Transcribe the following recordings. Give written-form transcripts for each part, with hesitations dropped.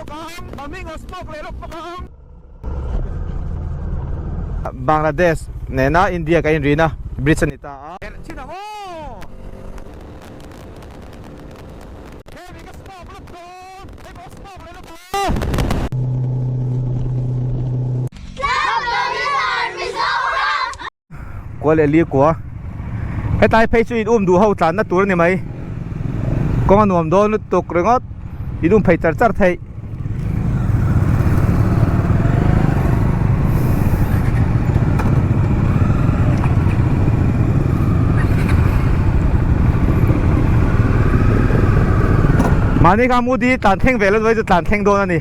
bawk ang, Mamingo smoke leh lawk bawk ang. Bangladesh nena India kan inrina bridge a ni ta a. Chhin ang aw! Hemi ka smoke lawk dawn, hei pawh smoke leh lawk ang. Kua leh li kua hetlai phei chu in um duh ho tlanna tur a ni mai kawng a nuam dawn lutuk ringawt in um phei char char theih mahni kha mudi tlan thleng ve lo chu tlan thleng dawn a ni.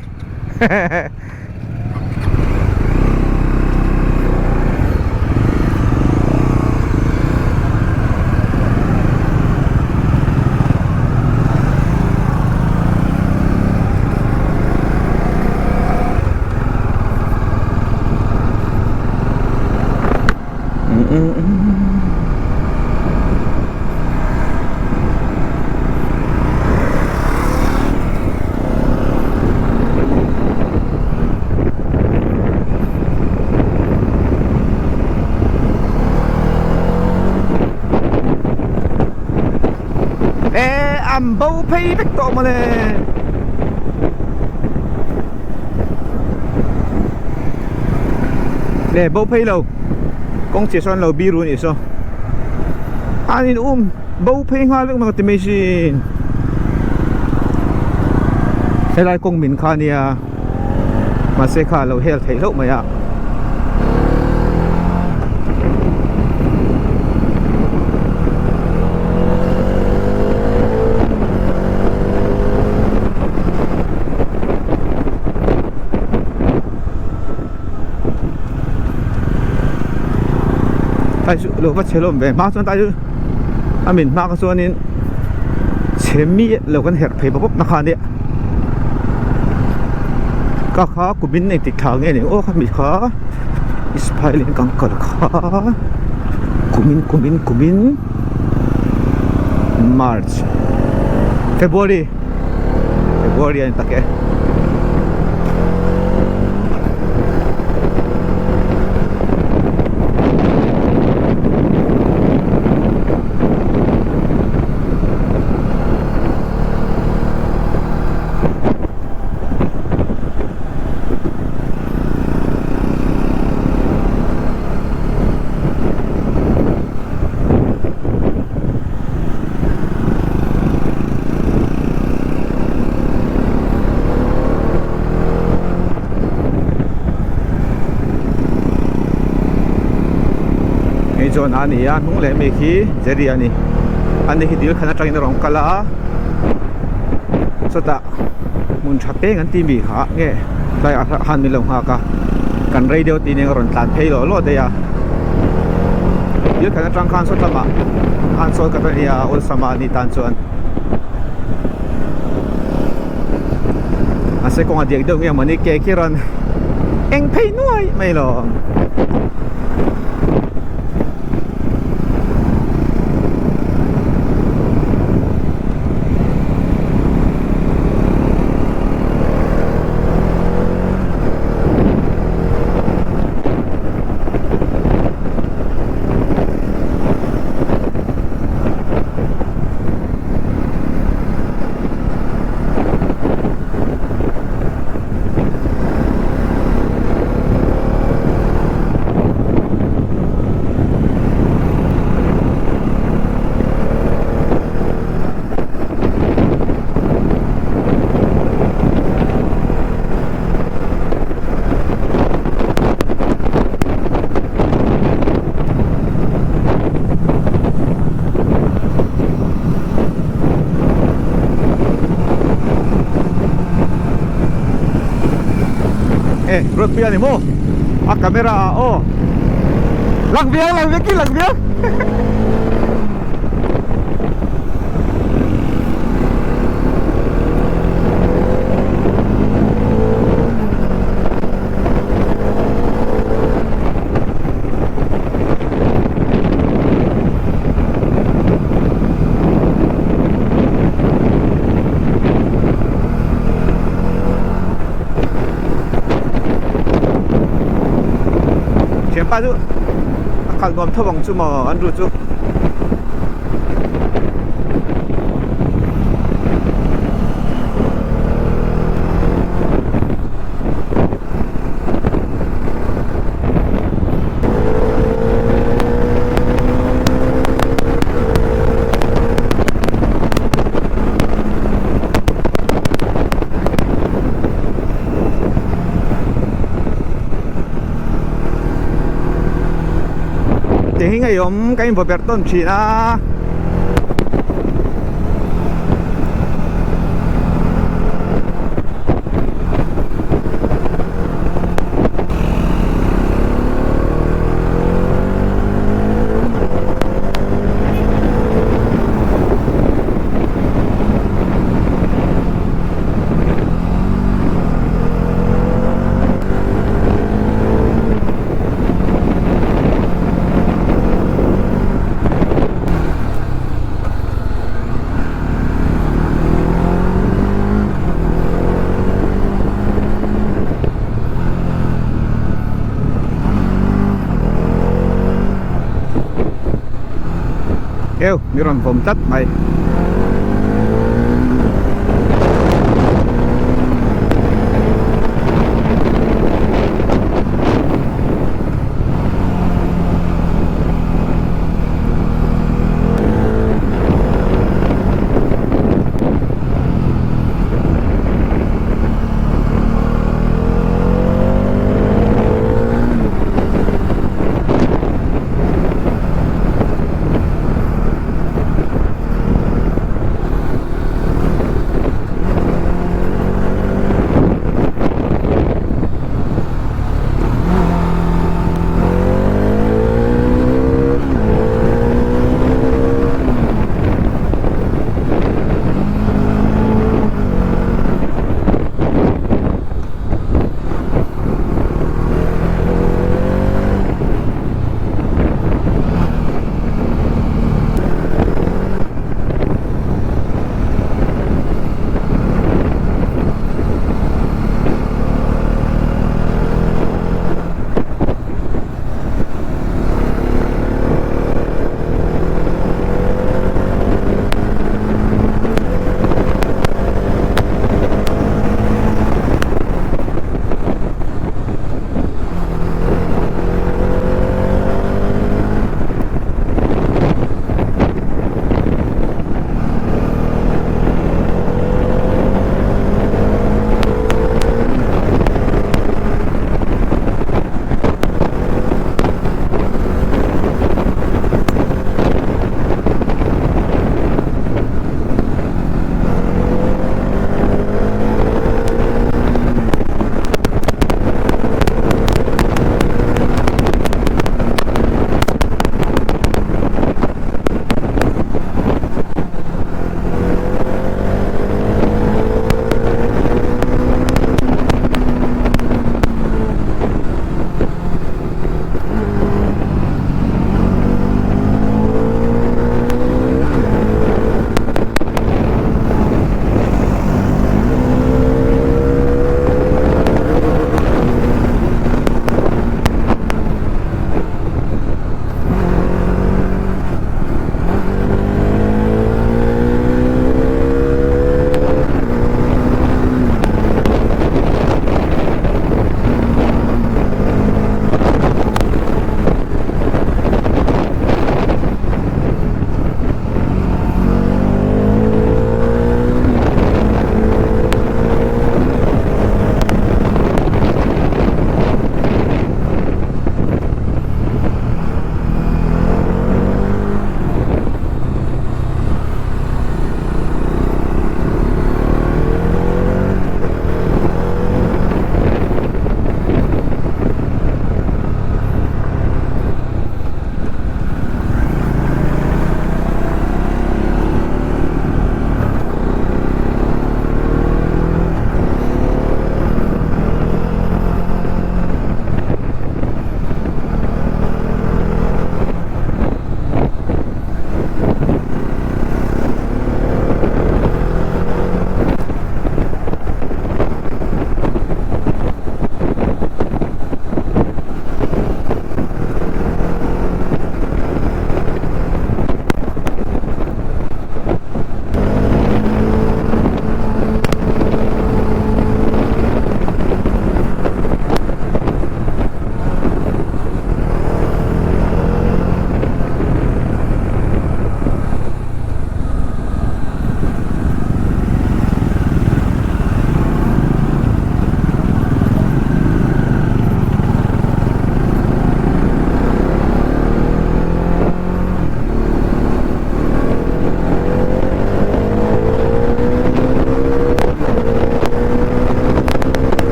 E an bo phei vek tawh mawle. Le bo phei lo kawng chiah sawn lo biru anih saw an in um bo phei nghal vek mai ka ti mai sin helai kawng min kha ania mahse kha a lo hel theih hlauh mai a. Tai chu lo va chhe lawm ve hma chuan tai chu a min hma kha chuanin chhe mi lo kan herh phei bawk bawk na kha ania ka kha kumin engtik thla nge ni aw khami kha isphailen kan kal kha kumin kumin kumin march february february a ni tak e. Hei John a ni a hnung leh mi khi Jerry a ni ani hi dil khan atangin a rawn kal a chutah hmun tha peng an tih mi kha nge tlai ah khan min lo nghak a kan rei deuh tih nen a rawn tlan phei lawh lawh daih a dil khan atang khan saw lamah khan sawi khat a nia awlsam a ni tan chuan mahse kawng a diak deuh nge mawni ke khi rawn eng phei nuai mai lo. E Ruatpuia ni maw a camera ah aw lang viau lang viau ki lang viau Thianpa chu a khalh nuam tho ang chu maw Andrew chu. Ti hi ngei awm ka invaw ber tawn thin a. Eu mi rawn vawm tlat mai.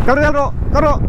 Kal zel rawh, kal rawh.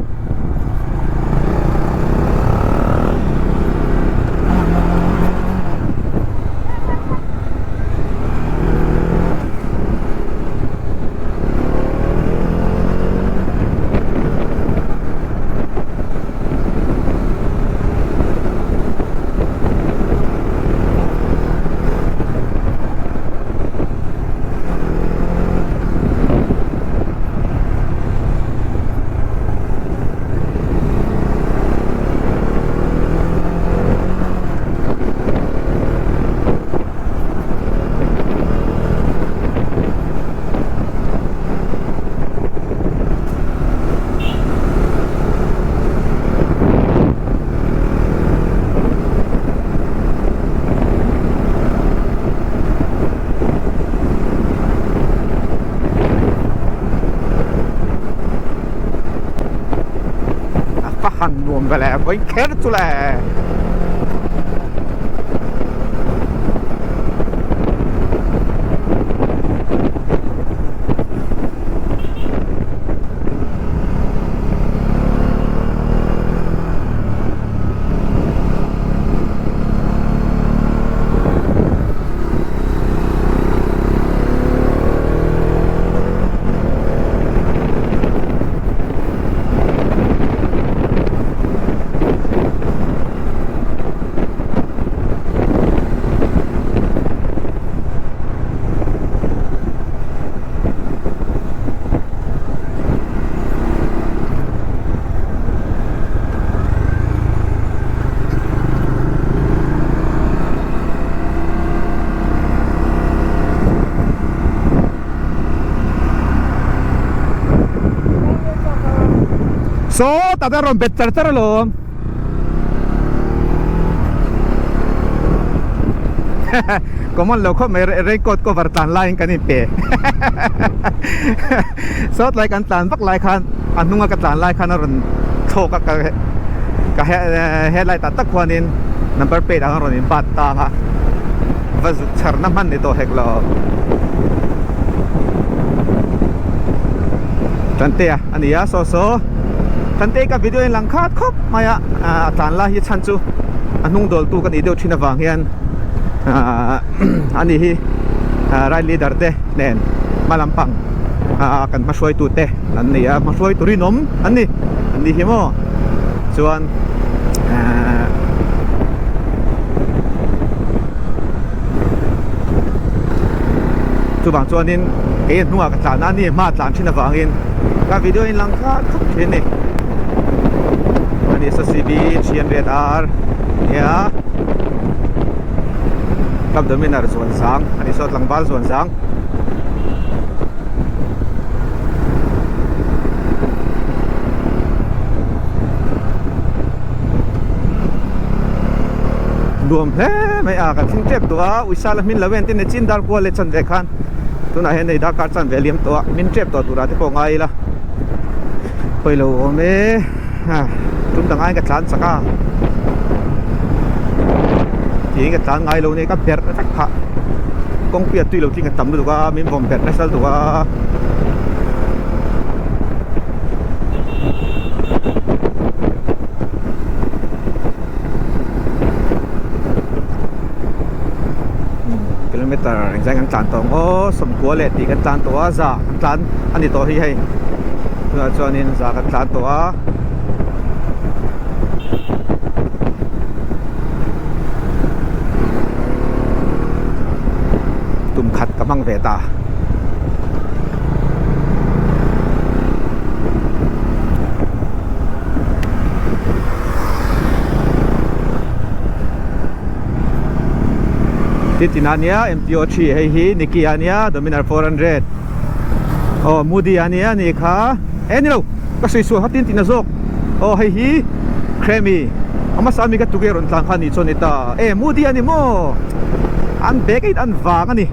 A va han nuam ve le vawi kher chu le. Saw tah te rawn bet char char alawm. Common lo khawp mai raincoat cover tlan laiin kan inpe. Saw tlai kan tlan vak lai khan a hnunga ka tlan lai khan a rawn thlawk a ka ka headlight ah tak khuanin number plate ang a rawn in bat tang a va zuk chhar na hman ni tawh hek lo. Tantea a ni a saw saw Tante ka video in lang khat khawp mai a a tlan lai hi chhan chu a hnung dawl tu ka nih deuh thin avang hian ani hi ride leader te nen hma lampang a kan hmahruaitu te an ni a hmahruaitu rinawm an ni an ni hi maw chuan ahh chuvang chuanin kei a hnungah ka tlan a ni hma tlan thin avangin ka video in lang khat khawp thin a ni ani saw cb 300 r nia club dominar zuan sang ani saw tlangval zuan sang. Nuam hle mai a kan thleng tep tawh a uisa la hmin lo en tin chin dar kual leh chan ve khan tunah hian hei darkar chan ve liam tawh a hmin tep tawh turah te pawh ngai ila hawi lo awm e tum dang aiin ka tlan chak a tiin ka tlan ngai lo nia ka berh vek phah kawngpui a tui lo tling a tam lutuk a min vawm berh nasa lutuk a. Kilometer engzah kan tlan tawh ang aw sawmkua leh tih kan tlan tawh a za kan tlan a ni tawh hi hei tunah chuanin za kan tlan tawh a. Tum khat ka hmang ve ta. Titina nia MTO 3 hei hi Niki a nia Dominar 400 aw Moody a nia ni kha e ni lo ka sawi sual kha tin tina zawk aw hei hi Kremi a hmasa ami ka tuge rawn tlan kha ni chuan ni ta e Moody a ni maw an bag a in an vang a ni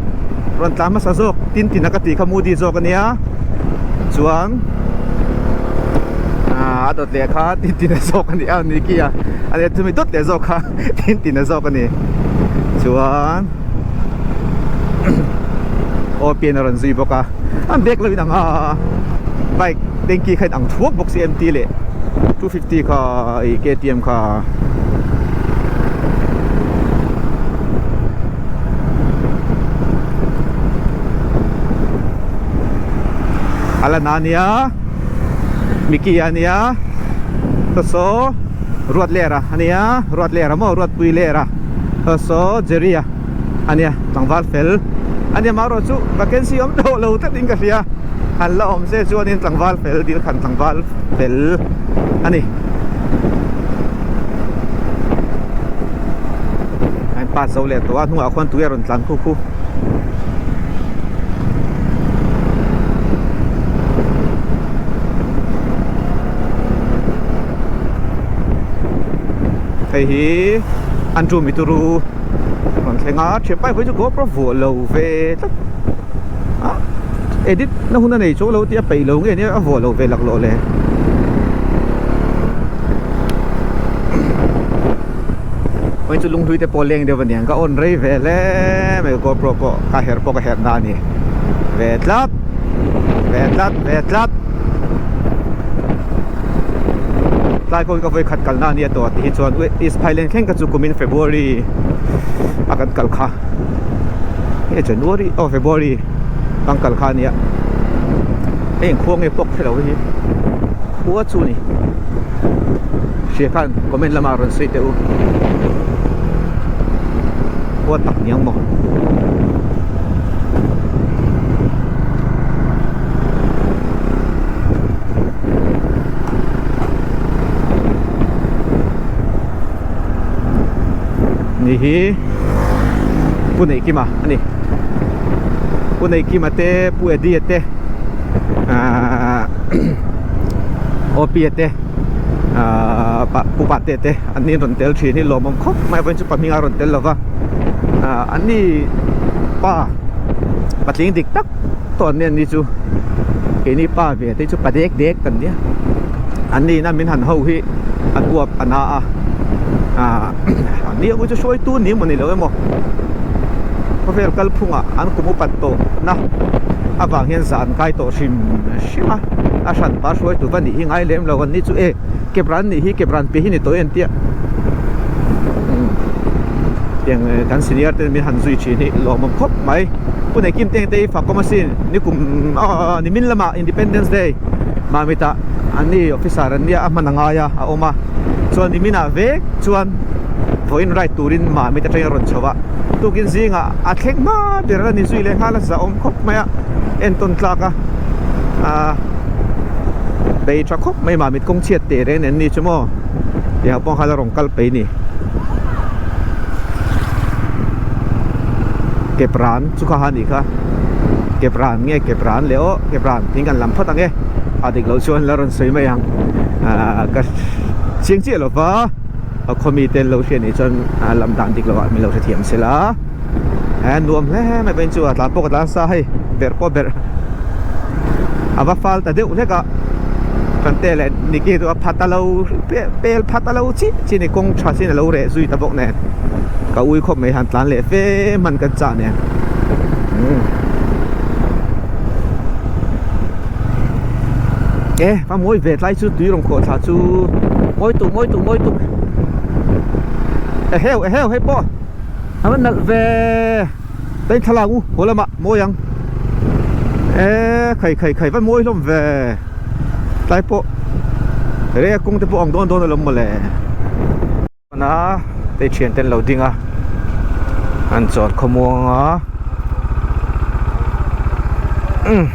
rawn tlan hmasa zawk tin tina ka tih kha Moody zawk a nia chuan a dawt leh kha tin tina zawk a ni a ni khi a a leh chumi dawt leh zawk kha tin tina zawk a ni chuan aw pian a rawn zui bawk a an bag lo in ang a. Bike tanky kha in ang thuak bawk si MT leh 250 kha ih KTM kha. A la na ania Mickey a nia saw Ruat lera a nia Ruat lera maw Ruatpui lera saw Jerry a a nia tlangval fel a nia marawh chu vacancy awm tawh lo tlat in ka hria han la awm se chuanin tlangval fel dil khan tlangval fel a ni a in pass zo leh tawh a hnungah khuan tui a rawn tlan khu khu. Hei hi Andrew Mituru rawn thleng a thian pai hawi chu GoPro vuah lo ve tlat a edit na hun a nei chuang lo tih a peih lo nge nia a vuah lo ve laklawh le hawi chu lunghlui te pawh leng deuh a niang ka on rei ve hle mai GoPro pawh ka herh pawh ka herh na a ni ve tlat ve tlat ve tlat. Tlai pawh hi ka vawi khat kalna a nia tawh tih hi chuan East Phailen thleng kha chu kumin February a kan kal kha nge January aw February kan kal kha a nia hei engkhua nge pawk hrelo hi khua chu a ni hria khan comment lamah rawn sawi teh u khua tak niang maw. Ni hi Pu Neihkima a ni Pu Neihkima te Pu Eddie te ahh Opi te ahh Pu Pate te an ni an rawn tel thin hi lawmawm khawp mai vawiin chu pahming a rawn tel lova ahh an ni pa patling dik tak tawh an ni an ni chu keini pa ve te chu pa dek dek kan nia an ni ina min han ho hi an uap a na a ah an ni ang chu hruaitu ni emaw ni lo emaw khawvel kalphungah an kum upat tawh na avang hian zan kai tawh hrim hrim a a hran pa hruaitu va nih hi ngai lem lo an ni chu e kepran nih hi kepran pe hi ni tawh e an tia tiang kan senior te min han zui thin hi lawmawm khawp mai Pu Neihkim te te hi fakawm asin nikum aw nimin lamah Independence Day Mamit ah an ni officer an nia a hman a ngai a a awm a chuan nimin ah vek chuan vawiin ride turin Mamit atangin a rawn chho a tukin zingah a thleng hma ber a ni zui leh nghal a zahawm khawp mai a entawn tlak a ah bei tha khawp mai Mamit kawng chhiat teh reng nen ni chu maw tiang pawh khan a rawn kal peih a ni. Kepran chu kha a nih kha Kepran nge Kepran leh aw Kepran thing kan lam phawt ang e a dik loh chuan la rawn sawi mai ang ahh ka chiang chiah lo va a khaw mi te an lo hria nih chuan a lam dan dik loh ah min lo hrethiam se la he nuam hle mai pawhin chu a tlan pawh ka tlan sa hei berh pawh berh a va fal ta deuh hlek a Tante leh Niki chu a phat a lo pel phat a lo chih chih a ni kawng tha chin a lo reh zui ta bawk nen ka ui khawp mai han tlan leh fe hman kan chah nen e va mawi ve tlai chu tui rawn khawh thla chu mawi tuk mawi tuk mawi tuk eheu eheu hei pawh a va nalh ve. Ka thlalak u haw lamah mawi ang e khai khai khai va mawi hlawm ve tlai pawh rei a kawng te pawh ang dawn dawn alawm mawle a hei thian te an lo ding a an chawl khawmuang a umm.